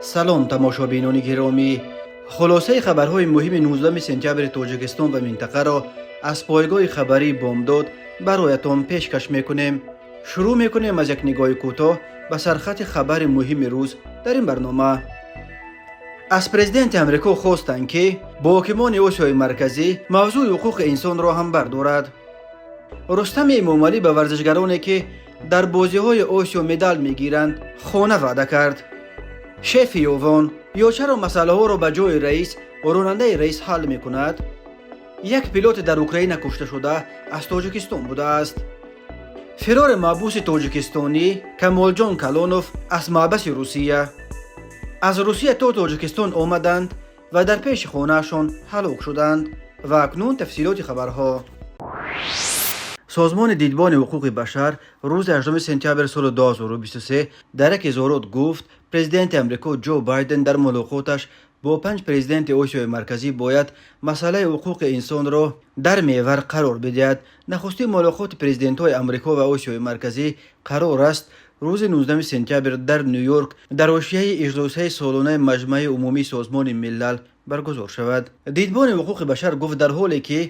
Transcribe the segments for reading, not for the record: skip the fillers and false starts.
Салом, тамошобинони гиромӣ! Хулосаи хабарҳои муҳими 19 сентябри Тоҷикистон ва минтақаро аз пойгоҳи хабарии «Бомдод» бароятон пешкаш мекунем. Шурӯъ мекунем аз як нигоҳи кӯтоҳ ба сархати хабари муҳими рӯз дар ин барнома. Аз президенти Амрико хостанд, ки бо ҳокимони Осиёи Марказӣ мавзӯи ҳуқуқи инсонро ҳам бардорад. Рустами Эмомалӣ ба варзишгароне, ки дар бозиҳои Осиё медал мегиранд, хона ваъда кард. Шефи ёвон ё чаро масъалаҳоро ба ҷои раис ронандаи раис ҳал мекунад? Як пилоте дар Украина кушташуда аз Тоҷикистон будааст. Фирори маҳбуси тоҷикистонӣ Камолҷон Калонов аз маҳбаси Русия. Аз Русия то Тоҷикистон омаданд ва дар пеши хонаашон ҳалок шуданд. Ва акнун тафсилоти хабарҳо. Созмони Дидбони ҳуқуқи башар рӯзи 8 сентябри соли 2023 дар як изҳорот гуфт, президенти Амрико Ҷо Байден дар мулоқоташ бо панҷ президенти Осиёи Марказӣ бояд масъалаи ҳуқуқи инсонро дар мевар қарор бидиҳад. Нахустин мулоқоти президентҳои Амрико ва Осиёи Марказӣ қарор аст рӯзи 19 сентябр дар Ню Йорк дар ҳошияи иҷлосияи солонаи Маҷмаи Умумии Созмони Милал баргузор шавад. Дидбони ҳуқуқи башар гуфт, дар ҳоле ки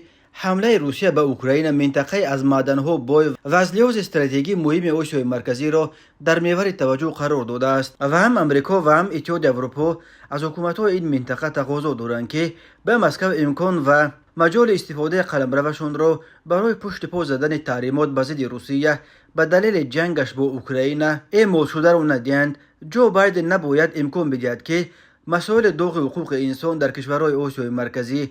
ҳамлаи Русия ба Украина минтақаи аз маъданҳо бой ва аз лиҳози стратегӣ муҳими Осиёи Марказиро дар мевари таваҷҷӯҳ қарор додааст ва ҳам Амрико ва ҳам Иттиҳоди Аврупо аз ҳукуматҳои ин минтақа тақозо доранд, ки ба Москав имкон ва маҷоли истифодаи қаламравашонро барои пушти по задани таҳримот ба зидди Русия ба далели ҷангаш бо Украина эъмолшударо надиҳанд. Ҷо Байден набояд имкон бидиҳад, ки масоили доғи ҳуқуқи инсон дар кишварҳои Осиёи Марказӣ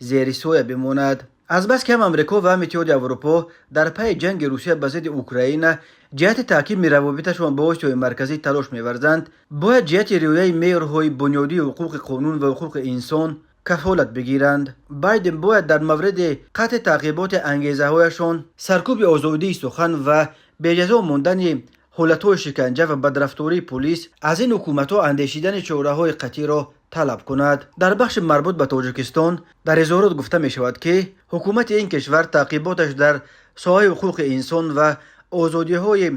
зери соя бимонад. Азбаски ҳам Амрико ва ҳам Иттиҳоди Аврупо дар пайи ҷанги Русия ба зидди Украина ҷиҳати таҳкими равобиташон бо Осиёи Марказӣ талош меварзанд, бояд ҷиҳати риояи меъёрҳои бунёдии ҳуқуқи қонун ва ҳуқуқи инсон кафолат бигиранд. Байден бояд дар мавриди қатъи таъқиботи ангезаҳояшон, саркӯби озодии сухан ва беҷазо мондани ҳолатҳои шиканҷа ва бадрафтории пулис аз ин ҳукуматҳо андешидани чораҳои қатъиро талаб кунад. Дар бахши марбут ба Тоҷикистон дар изҳорот гуфта мешавад, ки ҳукумати ин кишвар таъқиботаш дар соҳаи ҳуқуқи инсон ва озодиҳои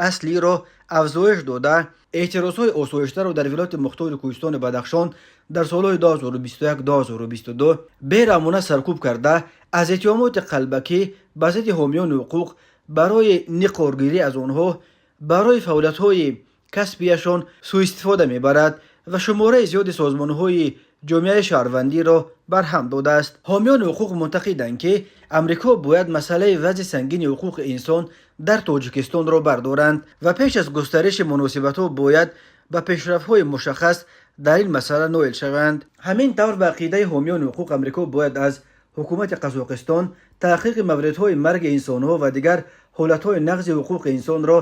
аслиро афзоиш дода, эътирозҳои осоиштаро дар Вилояти Мухтори Кӯҳистони Бадахшон дар солҳои 2021-2022 бераҳмона саркӯб карда, аз иттиҳомоти қалбакӣ ба зидди ҳомиёни ҳуқуқ барои ниқоргирӣ аз онҳо барои фаъолиятҳои касбияшон сӯистифода мебарад ва шумораи зиёди созмонҳои ҷомеаи шаҳрвандиро барҳам додааст. Ҳомиёни ҳуқуқ мунтақиданд, ки Амрико бояд масъалаи вазъи сангини ҳуқуқи инсон дар Тоҷикистонро бардоранд ва пеш аз густариши муносибатҳо бояд ба пешрафтҳои мушаххас дар ин масъала ноил шаванд. Ҳамин тавр, ба ақидаи ҳомиёни ҳуқуқ, Амрико бояд аз ҳукумати Қазоқистон таҳқиқи мавридҳои марги инсонҳо ва дигар ҳолатҳои нақзи ҳуқуқи инсонро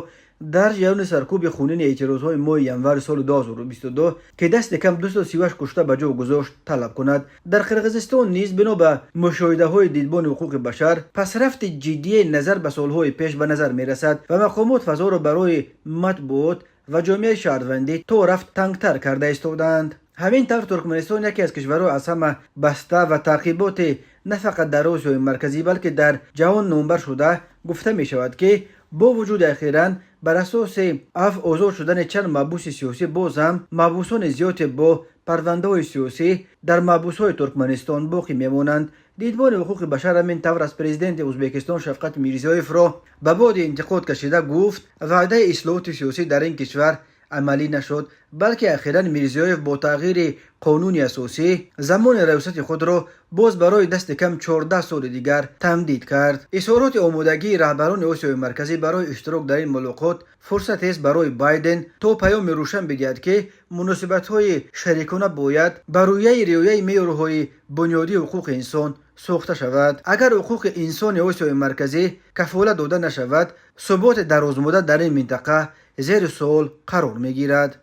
дар ҷараёни саркӯби хунини эътирозҳои моҳи январи соли 2022, ки дасти кам 238 кушта ба ҷо гузошт, талаб кунад. Дар Қирғизистон низ, бино ба мушоҳидаҳои Дидбони ҳуқуқи башар, пасрафти ҷиддие назар ба солҳои пеш ба назар мерасад ва мақомот фазоро барои матбуот ва ҷомеаи шаҳрвандӣ то рафт тангтар карда истодаанд. Ҳамин тавр, Туркманистон яке аз кишварҳо аз ҳама баста ва таъқиботи на фақат дар Осиёи Марказӣ, балки дар ҷаҳон номбар шуда, гуфта мешавад, ки бо вуҷуди ахиран бар асоси афв озод шудани чанд маҳбуси сиёсӣ, боз ҳам маҳбусони зиёде бо парвандаҳои сиёсӣ дар маҳбусҳои Туркманистон боқӣ мемонанд. Дидбони ҳуқуқи башар ҳамин тавр аз президенти Ӯзбекистон Шавкат Мирзиёевро ба боди интиқод кашида гуфт, ваъдаи ислоҳоти сиёсӣ дар ин кишвар амалӣ нашуд, балки ахиран Мирзиёев бо тағйири қонуни асосӣ замони раёсати худро боз барои дасти кам 14 соли дигар тамдид кард. Изҳороти омодагии раҳбарони Осиёи Марказӣ барои иштирок дар ин мулоқот фурсатест барои Байден, то паёми рӯшан бидиҳад, ки муносибатҳои шарикона бояд ба рӯяи риояи меъёрҳои бунёдии ҳуқуқи инсон сохта шавад. Агар ҳуқуқи инсони Осиёи Марказӣ кафолат дода нашавад, суботи дарозмуддат дар ин минтақа зери суол қарор мегирад.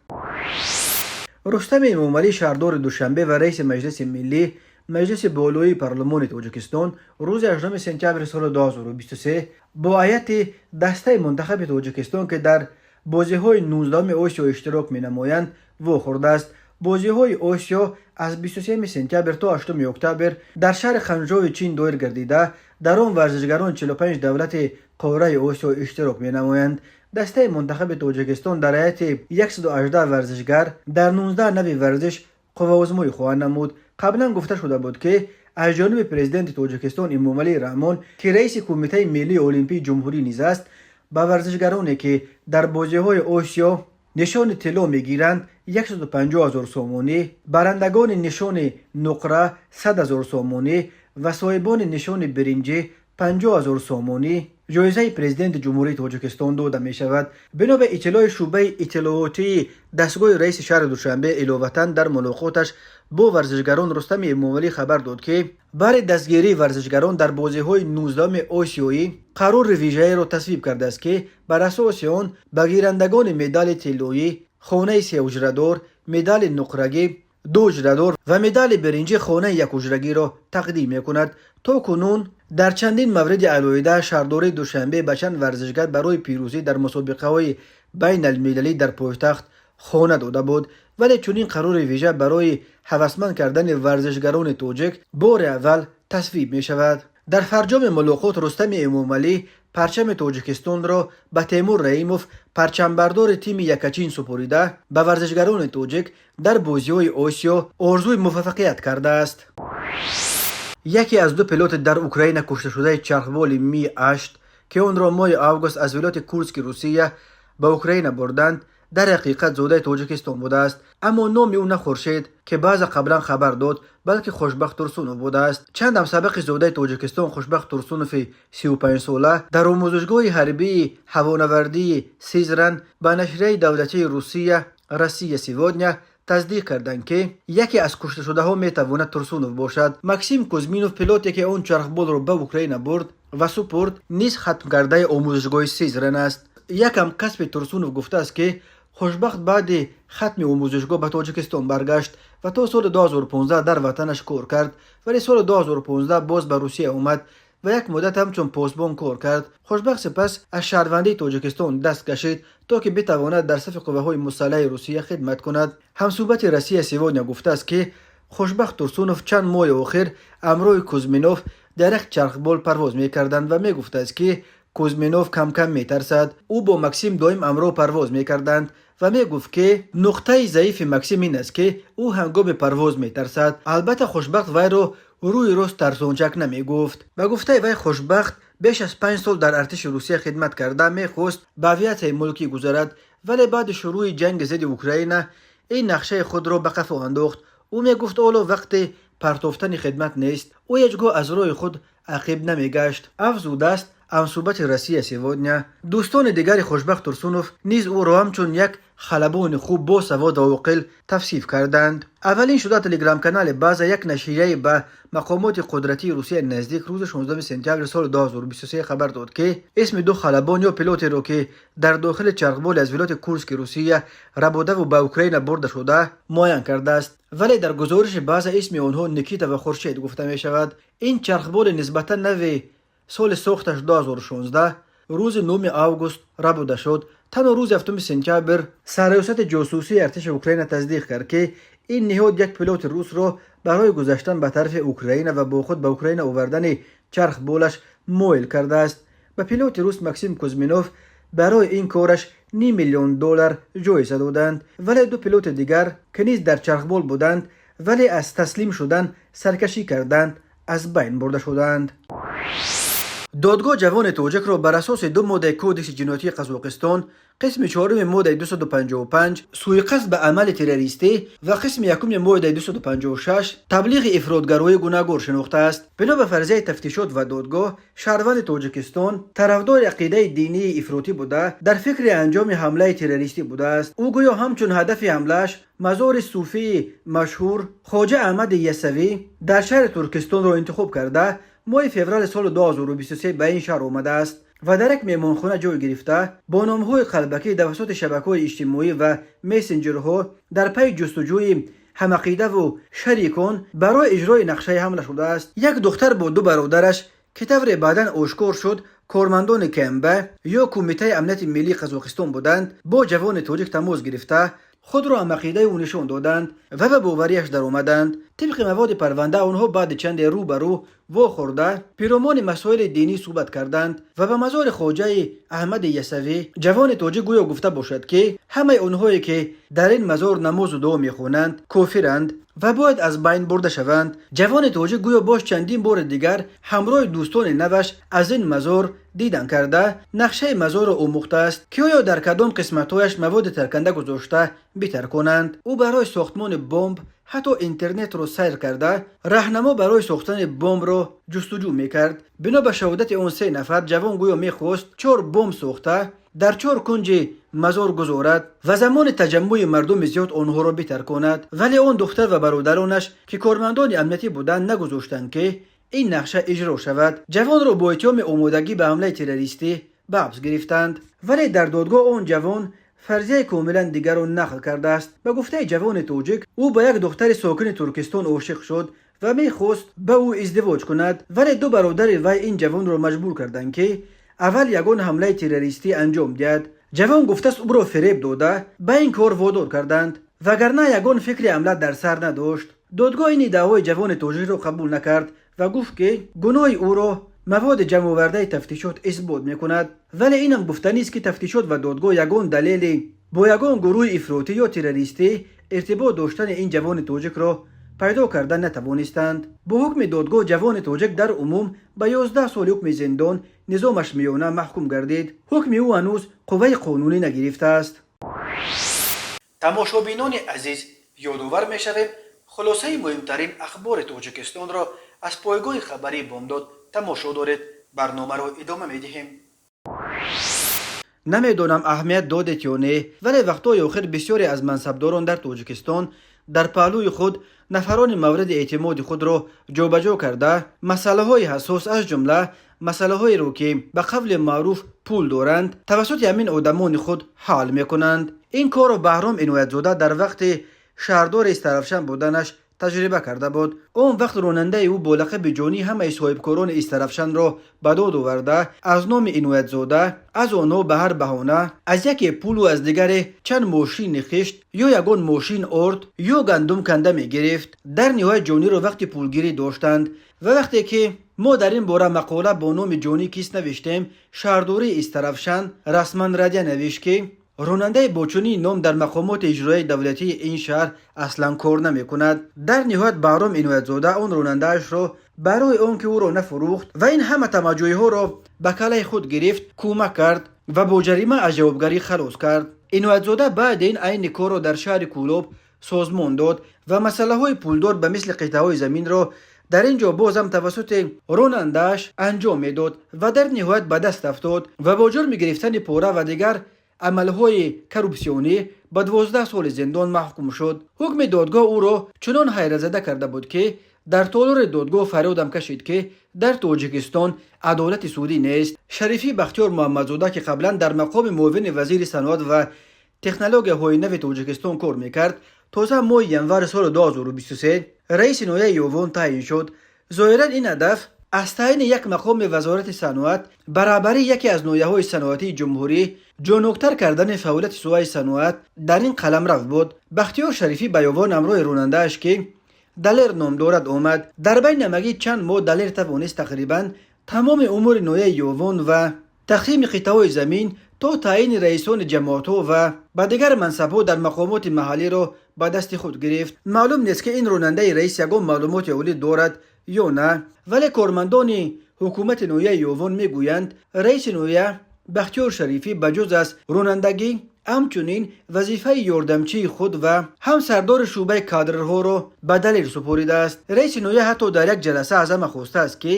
Рустами Эмомалӣ, шаҳрдори Душанбе ва раиси Маҷлиси Миллӣ, маҷлиси болоии парлумони Тоҷикистон, рӯзи 8 сентябри соли 2023 бо ҳайати дастаи мунтахаби Тоҷикистон, ки дар бозиҳои 19-уми Осиё иштирок менамоянд, вохӯрдааст. Бозиҳои Осиё аз 23 сентябр то 8 октябр дар шаҳри Ханжои Чин доир гардида, дар он варзишгарони 45 давлати қораи Осиё иштирок менамоянд. Дастаи мунтахаби Тоҷикистон дар ҳайати 118 варзишгар дар 19 навъи варзиш қувваозмоӣ хоҳанд намуд. Қаблан гуфта шуда буд, ки аз ҷониби Президенти Тоҷикистон Эмомалӣ Раҳмон, ки раиси Кумитаи миллии олимпии ҷумҳурӣ низ аст, ба варзишгароне, ки дар бозиҳои Осиё нишони тилло мегиранд, 150 ҳазор сомонӣ, барандагони нишони нуқра 100 ҳазор сомонӣ ва соҳибони нишони биринҷӣ 50 ҳазор сомонӣ ҷоизаи Президенти Ҷумҳурии Тоҷикистон дода мешавад. Бино ба иттилои шӯъбаи иттилоотии дастгоҳи раиси шаҳри Душанбе, иловатан дар мулоқоташ бо варзишгарон Рустами Эмомалӣ хабар дод, ки баъди дастгирии варзишгарон дар бозиҳои 19-уми осиёӣ қарори вижаеро тасвиб кардааст, ки бар асоси он ба гирандагони медали тиллоӣ хонаи сеҳуҷрадор, медали нуқрагӣ дуҳуҷрадор ва медали биринҷӣ хонаи якҳуҷрагиро тақдим мекунад. То кунун дар чандин мавриди алоҳида шаҳрдории Душанбе ба чанд варзишгар барои пирӯзӣ дар мусобиқаҳои байналмилалӣ дар пойтахт хона дода буд, вале чунин қарори вижа барои ҳавасманд кардани варзишгарони тоҷик бори аввал тасвиб мешавад. Дар фарҷоми мулоқот Рустами Эмомалӣ парчами Тоҷикистонро ба Темур Раимов, парчамбардори тими Якачин, супорида, ба варзишгарони тоҷик дар бозиҳои Осиё орзуи муваффақият кардааст. Яке аз ду пилоти дар Украина кушташудаи чархболи Ми-8, ки онро моҳи август аз вилояти Курски Русия ба Украина бурданд, дар ҳақиқат зодаи Тоҷикистон будааст, аммо номи ӯ на Хуршед, ки баъзе қаблан хабар дод, балки Хушбахт Турсунов будааст. Чанд ҳамсабақи зодаи Тоҷикистон Хушбахт Турсунови 35сола дар омӯзишгоҳи ҳарбии ҳавонавардии Сизран ба нашрияи давлатии Русия «Россия сегодня» тасдиқ карданд, ки яке аз кушташудаҳо метавонад Турсунов бошад. Максим Кузминов, пилоте, ки он чархболро ба Украина бурд ва супурд, низ хатмкардаи омӯзишгоҳи Сизран аст. Як ҳамкасби Турсунов гуфтааст, ки Хушбахт баъди хатми омӯзишгоҳ ба Тоҷикистон баргашт ва то соли 2015 дар ватанаш кор кард, вале соли 2015 боз ба Русия омад ва як муддат ҳамчун посбон кор кард. Хушбахт сипас аз шаҳрвандии Тоҷикистон даст кашид, то ки битавонад дар сафи қувваҳои мусаллаҳи Русия хидмат кунад. Ҳамсӯҳбати «Россия сегодня» гуфтааст, ки Хушбахт Турсунов чанд моҳи охир ҳамроҳи Кузминов дар як чархбол парвоз мекарданд ва мегуфтааст, ки Кузминов камкам метарсад. Ӯ бо Максим доим ҳамроҳ парвоз мекарданд ва мегуфт, ки нуқтаи заифи Максим ин аст, ки ӯ ҳангоми парвоз метарсад. Албатта, Хушбахт вайро рӯи рост тарсончак намегуфт. Ба гуфтаи вай, Хушбахт беш аз 5 сол дар артиши Русия хидмат карда, мехост ба авиатсияи мулкӣ гузарад, вале баъди шурӯъи ҷанги зидди Украина ин нақшаи худро ба қафо андохт. Ӯ мегуфт, ҳоло вақти партофтани хидмат нест. Ӯ ҳеҷ гоҳ аз роҳи худ ақиб намегашт, афзудааст ҳамсӯҳбати «Россия сегодня». Дӯстони дигари Хушбахт Турсунов низ ӯро ҳамчун як халабони хуб, босавод ва оқил тавсиф карданд. Аввалин шуда телеграм-канали База, як нашрияи ба мақомоти қудратии Русия наздик, рӯзи 16 сентябри соли 2023 хабар дод, ки исми ду халабон ё пилотеро, ки дар дохили чархболе аз вилояти Курски Русия рабудаву ба Украина бурда шуда, муайян кардааст, вале дар гузориши База исми онҳо Никита ва Хуршед гуфта мешавад. Ин чархболи нисбатан нави соли сохташ 2016 рӯзи 9 август рабуда шуд. Танҳо рӯзи 7 сентябр Сарраёсати ҷосусии артиши Украина тасдиқ кард, ки ин ниҳод як пилоти русро барои гузаштан ба тарафи Украина ва бо худ ба Украина овардани чархболаш моил кардааст. Ба пилоти рус Максим Кузминов барои ин кораш ним миллион доллар ҷоиза доданд, вале ду пилоти дигар, ки низ дар чархбол буданд, вале аз таслим шудан саркашӣ карданд, аз байн бурда шуданд. Додгоҳ ҷавони тоҷикро бар асоси ду моддаи Кодекси ҷиноятии Қазоқистон, қисми чоруми моддаи 255 суиқасд ба амали террористӣ ва қисми якуми моддаи 256 таблиғи ифротгароӣ гунаҳгор шинохтааст. Бино ба фарзияи тафтишот ва додгоҳ, шаҳрванди Тоҷикистон тарафдори ақидаи динии ифротӣ буда, дар фикри анҷоми ҳамлаи террористӣ будааст. Ӯ гӯё ҳамчун ҳадафи ҳамлааш мазори суфии машҳур Хоҷа Аҳмади Ясавӣ дар шаҳри Туркистонро интихоб карда, моҳи феврали соли 2023 ба ин шаҳр омадааст ва дар як меҳмонхона ҷой гирифта, бо номҳои қалбакӣ тавассути шабакаҳои иҷтимоӣ ва мессенҷерҳо дар пайи ҷустуҷӯи ҳамақидаву шарикон барои иҷрои нақшаи ҳамла шудааст. Як духтар бо ду бародараш, ки тавре баъдан ошкор шуд, кормандони КНБ ё Кумитаи амнияти миллии Қазоқистон буданд, бо ҷавони тоҷик тамос гирифта. Худро ҳамақидаи ӯ нишон доданд ва ба бовариаш даромаданд. Тибқи маводи парванда, онҳо баъди чанде рӯ ба рӯ вохӯрда, пиромони масоили динӣ суҳбат карданд ва ба мазори Хоҷаи Аҳмади Ясавӣ ҷавони тоҷик гӯё гуфта бошад, ки ҳамаи онҳое, ки дар ин мазор намозу дуо мехонанд, кофиранд ва бояд аз байн бурда шаванд. Ҷавони тоҷик гӯё боз чандин бори дигар ҳамроҳи дӯстони наваш аз ин мазор дидан карда, нақшаи мазорро омӯхтааст, ки оё дар кадом қисматҳояш маводи тарканда гузошта битарконанд. Ӯ барои сохтмони бомб ҳатто интернетро сайр карда, раҳнамо барои сохтани бомбро ҷустуҷӯ мекард. Бино ба шаҳодати он се нафар, ҷавон гӯё мехост чор бомб сохта, дар чор кунҷи мазор гузорад ва замони таҷаммӯи мардуми зиёд онҳоро битарконад. Вале он духтар ва бародаронаш, ки кормандони амниятӣ буданд, нагузоштанд, ки ин нақша иҷро шавад. Ҷавонро бо иттиҳоми омодагӣ ба ҳамлаи террористӣ ба ҳабс гирифтанд. Вале дар додгоҳ он ҷавон фарзияи комилан дигарро нақл кардааст. Ба гуфтаи ҷавони тоҷик, ӯ ба як духтари сокини Туркистон ошиқ шуд ва мехост ба ӯ издивоҷ кунад. Вале ду бародари вай ин ҷавонро маҷбур карданд, ки аввал ягон ҳамлаи террористӣ анҷом диҳад. Ҷавон гуфтааст, ӯро фиреб дода, ба ин кор водор карданд, вагарна ягон фикри ҳамла дар сар надошт. Додгоҳ ин иддаои ҷавони тоҷикро қабул накард ва гуфт, ки гуноҳи ӯро маводи ҷамъовардаи тафтишот исбот мекунад. Вале инам гуфтанист, ки тафтишот ва додгоҳ ягон далеле бо ягон гурӯҳи ифротӣ ё террористӣ иртибот доштани ин ҷавони тоҷикро пайдо карда натавонистанд. Бо ҳукми додгоҳ ҷавони тоҷик дар умум ба 11 соли ҳукми зиндон, низомаш миёна, маҳкум гардид. Ҳукми ӯ ҳанӯз қувваи қонунӣ нагирифтааст. Тамошобинони азиз, ёдовар мешавем, хулосаи муҳимтарин ахбори Тоҷикистонро аз пойгоҳи хабарии Бомдод тамошо доред. Барномаро идома медиҳем. Намедонам, аҳамият додед ё не, вале вақтҳои охир бисёре аз мансабдорон дар Тоҷикистон дар паҳлӯи худ нафарони мавриди эътимоди худро ҷобаҷо карда, масъалаҳои ҳассос, аз ҷумла масъалаҳоеро, ки ба қавли маъруф пул доранд, тавассути ҳамин одамони худ ҳал мекунанд. Ин корро Баҳром Иноятзода дар вақти шаҳрдори Истаравшан буданаш таҷриба карда буд. Он вақт ронандаи ӯ бо лақаби Ҷонӣ ҳамаи соҳибкорони Истаравшанро ба дод оварда, аз номи Иноятзода аз онҳо ба ҳар баҳона аз яке пулу аз дигаре чанд мошини хишт ё ягон мошин орд ё гандум канда мегирифт. Дар ниҳоят Ҷониро вақти пулгирӣ доштанд ва вақте ки мо дар ин бора мақола бо номи «Ҷонӣ кист» навиштем, шаҳрдории Истаравшан расман раддия навишт, ки ронандаи бо чунин ном дар мақомоти иҷроияи давлатии ин шаҳр аслан кор намекунад. Дар ниҳоят Баҳром Иноятзода он ронандаашро барои он ки ӯро нафурӯхт ва ин ҳама тамаҷӯиҳоро ба калаи худ гирифт, кӯмак кард ва бо ҷарима аз ҷавобгарӣ халос кард. Иноятзода баъди ин айни корро дар шаҳри Кӯлоб созмон дод ва масъалаҳои пулдор ба мисли қитъаҳои заминро дар ин ҷо бозам тавассути ронандааш анҷом медод ва дар ниҳоят ба даст афтод ва бо ҷурми гирифтани пора ва дигар амалҳои коррупсионӣ ба 12 соли зиндон маҳкум шуд. Ҳукми додгоҳ ӯро чунон ҳайратзада карда буд, ки дар толори додгоҳ фарёдам кашид, ки дар Тоҷикистон адолати судӣ нест. Шарифӣ Бахтиёр Муҳаммадзода, ки қаблан дар мақоми муовини вазири саноат ва технологияҳои нави Тоҷикистон кор мекард, тоза моҳи январи соли 2023 раиси ноҳияи Ёвон таъин шуд. Зоҳиран, ин ҳадаф аз таъини як мақоми Вазорати саноат ба раҳбарии яке аз ноҳияҳои саноатии ҷумҳурӣ ҷоноктар кардани фаъолияти соҳаи саноат дар ин қаламрав буд. Бахтиёр Шарифӣ ба Ёвон ҳамроҳи ронандааш, ки Далер ном дорад, омад. Дар байни ҳамагӣ чанд моҳ Далер тавонист тақрибан тамоми умури ноҳияи Ёвон ва тақсими қитъаҳои замин то таъини раисони ҷамоатҳо ва ба дигар мансабҳо дар мақомоти маҳаллиро ба дасти худ гирифт. Маълум нест, ки ин ронандаи раис ягон маълумоти олӣ дорад ё на, вале кормандони ҳукумати ноҳияи Ёвон мегӯянд, раиси ноҳия Бахтиёр Шарифӣ ба ҷуз аз ронандагӣ ҳамчунин вазифаи ёрдамчии худ ва ҳам сардори шӯъбаи кадрҳоро ба Далер супоридааст. Раиси ноҳия ҳатто дар як ҷаласа аз ҳама хостааст, ки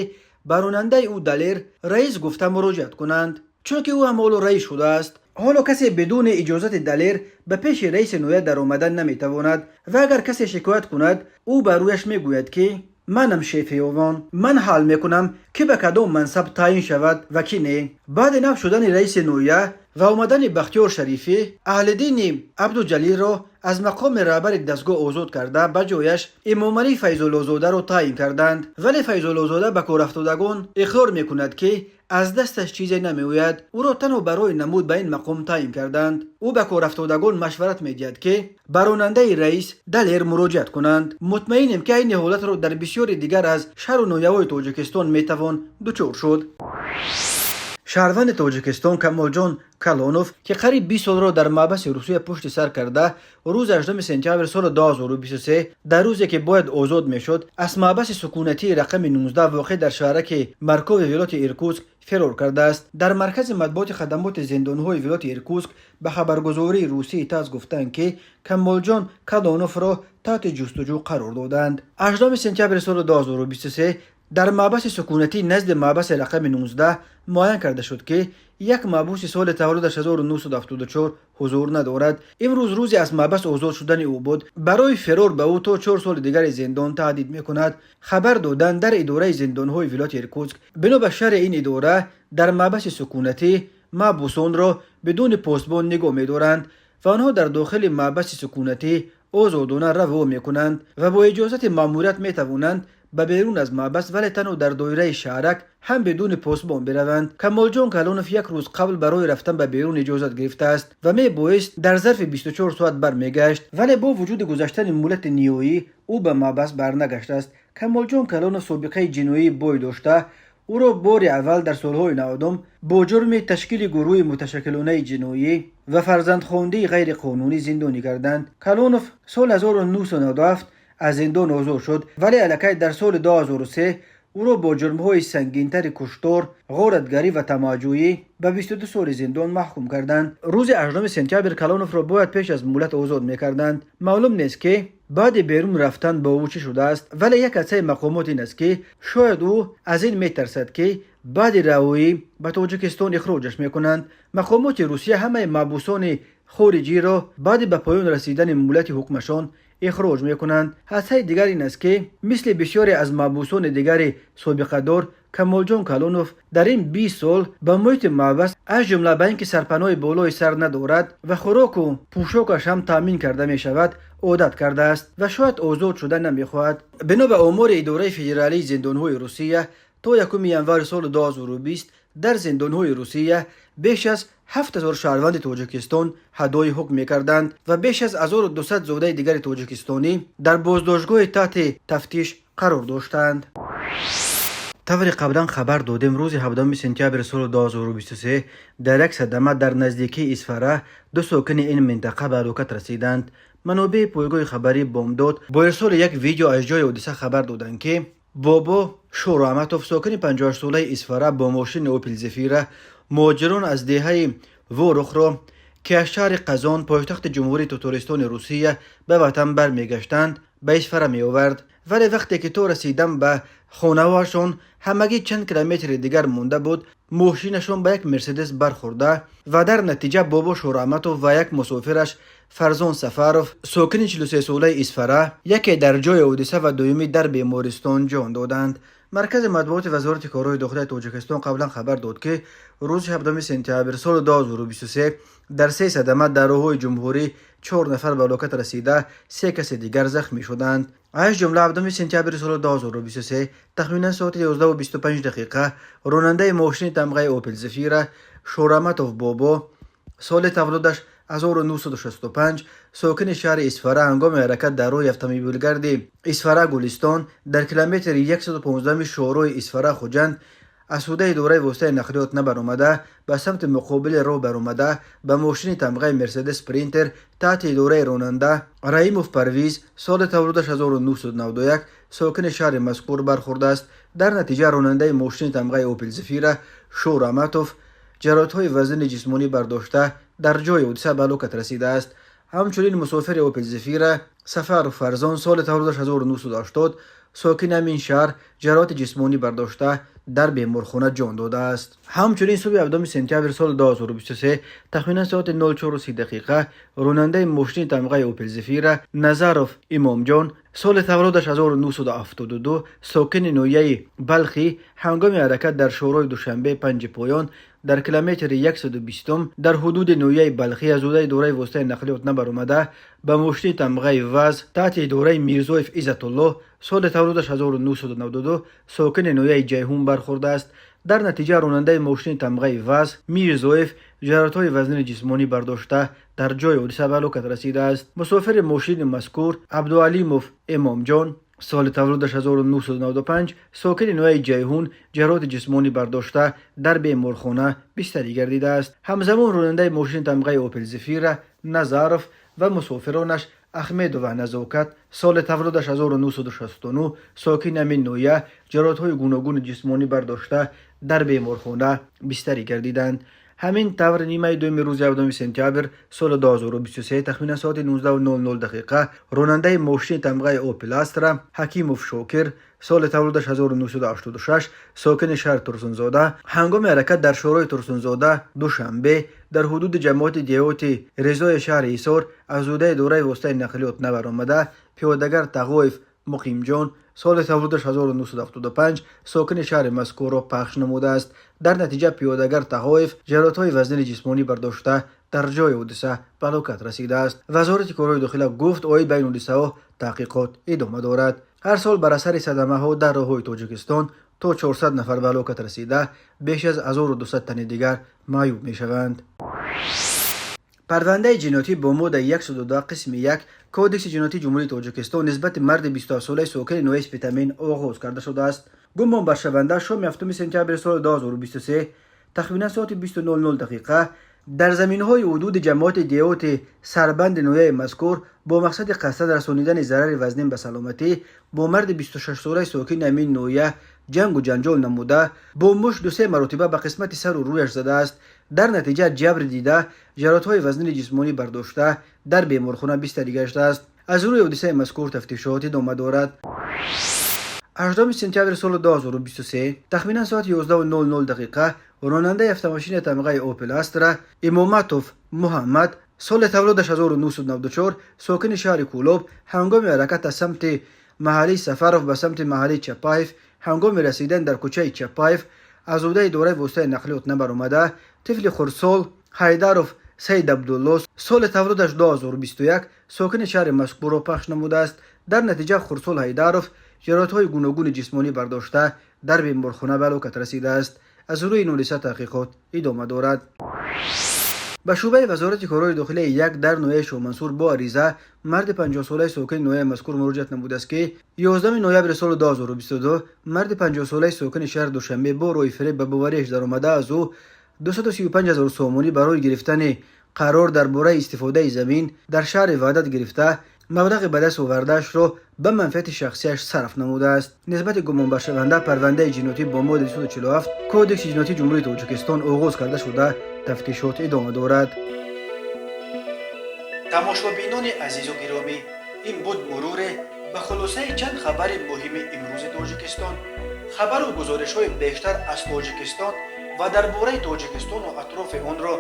ба ронандаи ӯ Далер раис гуфта муроҷиат кунанд, чунки ӯ ҳам ҳоло раис шудааст. Ҳоло касе бидуни иҷозати Далер ба пеши раиси ноҳия даромадан наметавонад ва агар касе шикоят кунад, ӯ ба рӯяш мегӯяд, ки манам шефи Ёвон, ман ҳал мекунам, ки ба кадом мансаб таъин шавад ва ки не. Баъди нав шудани раиси ноҳия ва омадани Бахтиёр Шарифӣ, Аҳлиддини Абдуҷалилро аз мақоми раҳбари дастгоҳ озод карда, ба ҷояш Эмомалӣ Файзуллозодаро таъин карданд. Вале Файзуллозода ба корафтодагон иқрор мекунад, ки аз дасташ чизе намеояд, ӯро танҳо барои намуд ба ин мақом таъин карданд. Ӯ ба корафтодагон машварат медиҳад, ки ба ронандаи раис Далер муроҷиат кунанд. Мутмаинем, ки айни ҳолатро дар бисёри дигар аз шаҳру ноҳияҳои Тоҷикистон метавон дучор шуд. Шаҳрванди Тоҷикистон Камолҷон Калонов, ки қариб 20 солро дар маҳбаси Русия пушти сар карда, рӯзи 8 сентябр соли 2023, дар рӯзе ки бояд озод мешуд, аз маҳбаси сукунатии рақами 19 воқеъ дар шаҳраки Маркови вилояти Иркутск фирор кардааст. Дар маркази матбуоти хадамоти зиндонҳои вилояти Иркутск ба хабаргузории русии ТАСС гуфтанд, ки Камолҷон Калоновро таҳти ҷустуҷӯ қарор доданд. 8 сентябри соли 2023 дар маҳбаси сукунатӣ назди маҳбаси рақами 19 муайян карда шуд, ки як маҳбуси соли таваллудаш 1974 ҳузур надорад. Имрӯз рӯзи аз маҳбас озод шудани ӯ буд. Барои фирор ба ӯ то 4 соли дигари зиндон таҳдид мекунад, хабар доданд дар идораи зиндонҳои вилояти Иркутск. Бино ба шарҳи ин идора, дар маҳбаси сукунатӣ маҳбусонро бидуни посбон нигоҳ медоранд ва онҳо дар дохили маҳбаси сукунатӣ озодона раво мекунанд ва бо иҷозати маъмурият метавонанд ба берун аз маҳбас, вале танҳо дар доираи шаҳрак, ҳам бидуни посбон бираванд. Камолҷон Калонов як рӯз қабл барои рафтан ба берун иҷозат гирифтааст ва мебоист дар зарфи 24 соат бармегашт, вале бо вуҷуди гузаштани муҳлати ниҳоӣ ӯ ба маҳбас барнагаштааст. Камолҷон Калонов собиқаи ҷиноии бой дошта, ӯро бори аввал дар солҳои 90-ум бо ҷурми ташкили гурӯҳи муташаккилонаи ҷиноӣ ва фарзандхондии ғайриқонунӣ зиндонӣ карданд. Калонов соли 1997 аз зиндон озод шуд, вале аллакай дар соли 2003 ӯро бо ҷурмҳои сангинтари куштор, ғоратгарӣ ва тамаъҷӯӣ ба 22 соли зиндон маҳкум карданд. Рӯзи 8 сентябр Калоновро бояд пеш аз муҳлат озод мекарданд. Маълум нест, ки баъди берун рафтан бо ӯ чӣ шудааст, вале як ҳадсаи мақомот ин аст, ки шояд ӯ аз ин метарсад, ки баъди раҳоӣ ба Тоҷикистон ихроҷаш мекунанд. Мақомоти Русия ҳамаи маҳбусони хориҷиро баъди ба поён расидани муҳлати ҳукмашон ихроҷ мекунанд. Ҳадсаи дигар ин аст, ки мисли бисёре аз маҳбусони дигари собиқадор, Камолҷон Калонов дар ин 20 сол ба муҳити маҳбас, аз ҷумла ба ин ки сарпаноҳи болои сар надорад ва хӯроку пӯшокаш ҳам таъмин карда мешавад, одат кардааст ва шояд озод шуда намехоҳад. Бино ба омори идораи федералии зиндонҳои Русия, то 1 январи соли 2020 дар зиндонҳои Русия беш аз 7000 шаҳрванди Тоҷикистон ҳадои ҳукм мекарданд ва беш аз 1200 зодаи дигари тоҷикистонӣ дар боздоштгоҳи таҳти тафтиш қарор доштанд. Тавре қаблан хабар додем, рӯзи 7 сентябри соли 2023 дар як садама дар наздикии Исфара ду сокини ин минтақа ба ҳалокат расиданд. Манобеи пойгоҳи хабарии Бомдод бо ирсоли як видео аз ҷои ҳодиса хабар доданд, ки Бобо Шӯроаматов, сокини 58-солаи Исфара, бо мошини Опел Зефира муҳоҷирон аз деҳаи Ворухро, ки аз шаҳри Қазон, пойтахти Ҷумҳурии Тотористони Русия, ба ватан бармегаштанд, ба Исфара меовард. Вале вақте ки то расидан ба хонаҳояшон ҳамагӣ чанд километри дигар монда буд, мошинашон ба як Мерседес бархӯрда ва дар натиҷа Бобо Шӯраҳматов ва як мусофираш Фарзон Сафаров, сокини 43-солаи Исфара, яке дар ҷои ҳодиса ва дуюмӣ дар бемористон ҷон доданд. Маркази матбуоти Вазорати корҳои дохилаи Тоҷикистон қаблан хабар дод, ки рӯзи 7 сентябр соли 2023 дар се садама дар роҳҳои ҷумҳурӣ чор нафар ба ҳалокат расида, се каси дигар захмӣ шуданд. Аз ҷумла, 7 сентябри соли 2023 тахминан соати 11:25 ронандаи мошини тамғаи Опел Зефира Шӯраҳматов Бобо, соли таваллудаш 1965, сокини шаҳри Исфара, ҳангоми ҳаракат дар роҳи автомобилгарди Исфара Гулистон дар километри 115 шоҳроҳи Исфара Хуҷанд аз ҳудаи идораи воситаи нақлиёт набаромада, ба самти муқобили роҳ баромада, ба мошини тамғаи Мерседес Спринтер таҳти идораи ронанда Раимов Парвиз, соли таваллудаш 1991, сокини шаҳри мазкур, бархӯрдааст. Дар натиҷа ронандаи мошини тамғаи Опел Зефира Шӯраҳматов ҷароҳатҳои вазнини ҷисмонӣ бардошта, дар ҷои ҳодиса ба ҳалокат расидааст. Ҳамчунин мусофири Опел Зефира Сафаров Фарзон, соли таваллудаш 1980, сокини ҳамин шаҳр, ҷароҳати ҷисмонӣ бардошта, дар беморхона ҷон додааст. Ҳамчунин субҳи 7 сентябр соли 2023 тахминан соати 04:30 ронандаи мошини тамғаи Опел Зефира Назаров Имомҷон, соли таваллудаш 1972, сокини ноҳияи Балхӣ, ҳангоми ҳаракат дар шоҳроҳи Душанбе Панҷи Поён дар километри 120 дар ҳудуди ноҳияи Балхӣ аз ҳудуди идораи воситаи нақлиёт набаромада, ба мошини тамғаи ВАЗ таҳти идораи Мирзоев Иззатуллоҳ, соли таваллудаш 1992, сокини ноҳияи Ҷайҳун бархӯрдааст. Дар натиҷа ронандаи мошини тамғаи ВАЗ Мирзоев ҷароҳатҳои вазнини ҷисмонӣ бардошта, дар ҷои ҳодиса ба ҳалокат расидааст. Мусофири мошини мазкур Абдуалимов Эмомҷон, соли таваллудаш 1995, сокини ноҳияи Ҷайҳун, ҷароҳати ҷисмонӣ бардошта, дар беморхона бистарӣ гардидааст. Ҳамзамон ронандаи мошини тамғаи Опел Зефира Назаров ва мусофиронаш Ахмедова Назокат, соли таваллудаш 1969, сокини ҳамин ноҳия, ҷароҳатҳои гуногуни ҷисмонӣ бардошта, дар беморхона бистарӣ гардиданд. Ҳамин тавр, нимаи дуюми рӯзи 7 сентябр соли 2023 тахминан соати 19:00 дақиқа ронандаи мошини тамғаи Опел Астра Ҳакимов Шокир, соли таваллудаш 1986, сокини шаҳри Турсунзода, ҳангоми ҳаракат дар шоҳроҳи Турсунзода Душанбе дар ҳудуди ҷамоати деҳоти Резои шаҳри Ҳисор аз ҳудуди идораи воситаи нақлиёт набаромада, пиёдагар Тағоев Муқимҷон, соли таваллудаш 1975, сокини шаҳри мазкурро пахш намудааст. Дар натиҷа пиёдагар Тағоев ҷароҳатҳои вазнини ҷисмонӣ бардошта, дар ҷои ҳодиса ба ҳалокат расидааст. Вазорати корҳои дохила гуфт, оид ба ин ҳодисаҳо таҳқиқот идома дорад. Ҳар сол бар асари садамаҳо дар роҳҳои Тоҷикистон то 400 нафар ба ҳалокат расида, беш аз 1200 тани дигар маъюб мешаванд. Парвандаи ҷиноятӣ бо моддаи 102 қисми 1 Кодекси ҷиноятии Ҷумҳурии Тоҷикистон нисбати марди 27-солаи сокини ноҳияи Спитамен оғоз карда шудааст. Гумонбаршаванда шоми 7 сентябри соли 2023 тахминан соати 20:00 дақиқа дар заминҳои ҳудуди ҷамоати деҳоти Сарбанди ноҳияи мазкур бо мақсади қасдан расонидани зарари вазнин ба саломатӣ бо марди 26-солаи сокини ҳамин ноҳия ҷангу ҷанҷол намуда, бо мушт ду-се маротиба ба қисмати сару рӯяш задааст. Дар натиҷа ҷабр дида ҷароҳатҳои вазнини ҷисмонӣ бардошта, дар беморхона бистарӣ гаштааст. Аз рӯи ҳодисаи мазкур тафтишот идома дорад. 8 сентябри соли 2023 тахминан соати 11:00 дақиқа ронандаи автомошини тамғаи Опел Астра Имоматов Муҳаммад, соли таваллудаш 1994, сокини шаҳри Кӯлоб, ҳангоми ҳаракат аз самти маҳаллии Сафаров ба самти маҳаллии Чапаев, ҳангоми расидан дар кӯчаи Чапаев аз ҳудуди идораи воситаи нақлиёт набаромада, тифли хурдсол Ҳайдаров Саид Абдулло, соли таваллудаш 2021, сокини шаҳри мазкурро пахш намудааст. Дар натиҷа хурдсол Ҳайдаров ҷароҳатҳои гуногуни ҷисмонӣ бардошта, дар беморхона ба ҳалокат расидааст. Аз рӯи ин ҳодиса таҳқиқот идома дорад. Ба шӯъбаи Вазорати корҳои дохилияи як дар ноҳияи Шоҳмансур бо ариза марди 50-солаи сокини ноҳияи мазкур муроҷиат намудааст, ки 11 ноябри соли 2022 марди 50-солаи сокини шаҳри Душанбе бо роҳи фиреб ба бовариаш даромада, аз ӯ 235 ҳазор сомонӣ барои гирифтани қарор дар бораи истифодаи замин дар шаҳри Ваҳдат гирифта, маблағи ба даст овардаашро ба манфиати шахсиаш сарф намудааст. Нисбати гумонбаршаванда парвандаи ҷиноятӣ бо моддаи 247 Кодекси ҷиноятии Ҷумҳурии Тоҷикистон оғоз карда шуда, тафтишот идома дорад. Тамошобинони азизу гиромӣ, ин буд муруре ба хулосаи чанд хабари муҳими имрӯзи Тоҷикистон. Хабару гузоришҳои бештар аз Тоҷикистон ва дар бораи Тоҷикистону атрофи онро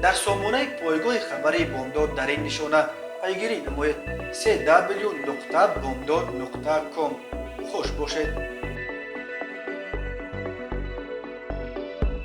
дар сомонаи пойгоҳи хабарии Бомдод дар ин нишона пайгирӣ намоед: cw.bomdod.com. Хуш бошед.